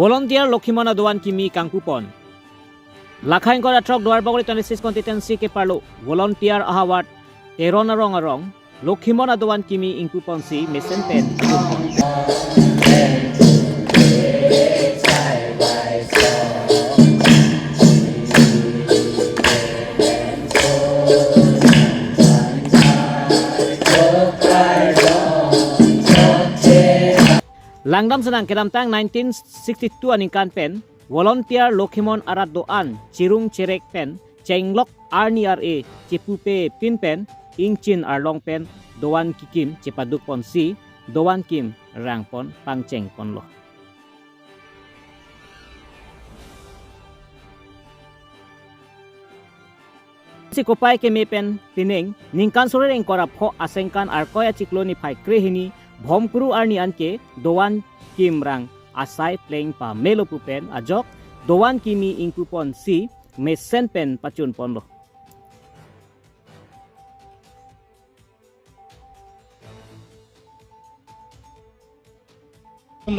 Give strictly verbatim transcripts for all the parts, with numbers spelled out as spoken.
Volunteer Lokhimon adovan kimi kangpupon. Lakha ingkoi ra throk Duarbagori twenty-six constituency keparlo volunteer ahavar Teron arong arong Lokhimon adovan kimi ingpuponsi mesen pen. Langdam senang kedamtang nineteen sixty-two aningkan pen volunteer Lokhimon arat do-an chirung cherek pen chenglok arni ar-e chepupe pin pen ingchin arlong pen dovan kikim chepadukponsi dovan kim rangpon pangchengponlo. Si kopai keme pen pining ningkan suri ingkoi ra pho asengkan Arkoi achiklo niphai krehini Bhomkuru arni anke dovan kimrang asai pleng pamelo pu pen ajok dovan kimi ingpuponsi mesen pen pachunponlo.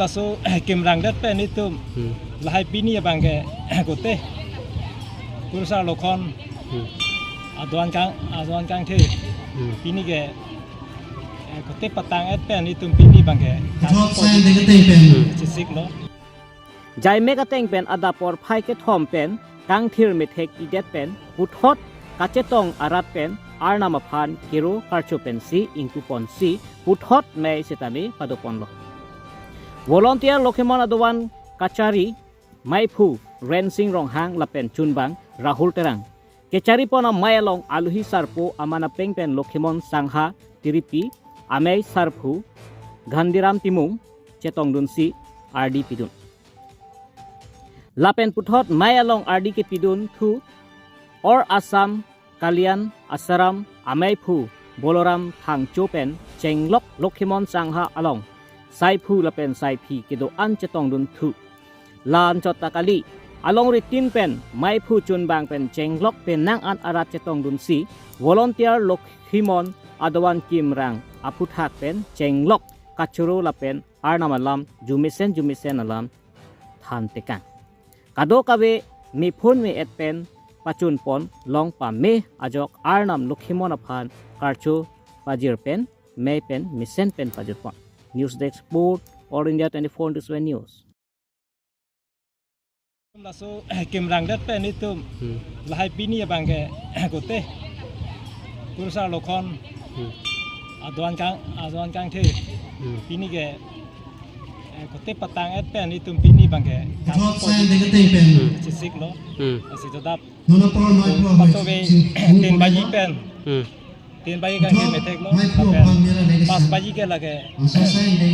Laso kimrang det pen itum Hmm. lahai pini abang ke kote kurusar lokhon Hmm. adovan kang adovan kangthe Hmm. pini ke eh, kote patang et pen itum pini abang ke Thot sign de kete pen. Hmm. chesik lo. Jaimek ateng pen adap porphai kethom pen kangthir methek idet pen puthot kachetong arat pen Arnam aphan kero karcho pensi ingpuponsi puthot mei setame padoponlo. Volunteer Lokhimon adovan kachari maiphu Rensing Ronghang lapen chunbang Rahul Terang. Kecharipon amei along aluhi sarpo aman apeng pen Lokhimon Sangha Tiripi, amei sarpo Ghandiram Timung chetongdunsi ardi pidun. Lapen puthot mei along ardi kepidun thu All Assam Kalyan Ashram ameiphu Boloram Phangcho pen chenglok Lokhimon Sangha along saiphu lapen saiphi kedo-an chetongdun thu. La anchot ta kali, alongri tin pen maiphu chunbang pen chenglok penang an arat chetongdunsi volunteer Lokhimon adovan kimrang aphuthak pen chenglok kachoro lapen Arnam alam jumesen jumesen alam than tekang. Kadokave mephun me-et pen pachunpon long pame ajok Arnam Lokhimon aphan karcho pajir pen mei pen mesen pen pajutpon. News Desk Report, All India twenty-four into seven News. Laso kimrang det pen itum Hmm. lahai pini abang ke kote kurusar lokhon Hmm. adovan kang adovan kangthe Hmm. pini ke eh, kote patang et pen itum pini abang ke Thot sign de kete pen. Hmm. chesik lo. Hmm. Lasi jodap Nona por mai pro Pato ve tin baji pen Hmm. tin baji kangthir methek lo. Lapen pas baji ke lake Aso sign de.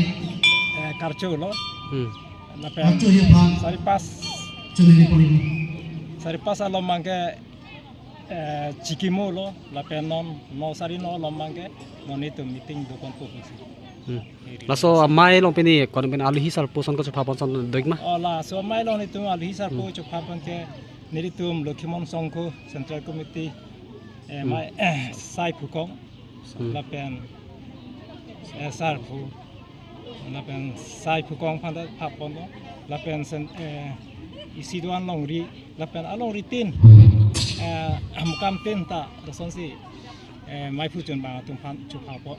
eh, karcho lo. Hmm. Lapen Karcho ye phan. sari pas Chunili poli. sari pas along abang ke eh, chikimo lo lapen non no sari no along abang ke non itum meeting dokonpo pusi. Hmm. Laso amei along pini kon pen aluhi sarpo ason kachephaponson do-ik ma? Oh, laso amei along itum aluhi sarpo Hmm. chephapon ke nelitum Lokhimon Sangha Central Committee eh, Hmm. mai eh, saiphu kong Hmm. lapen eh, sarpo lapen saiphu kong aphan ta phapon lo lapen sen eh, isi do-an longri lapen alongri tin eh, amukam tin ta lasonsi eh, maiphu chunbang atum aphan chephapon.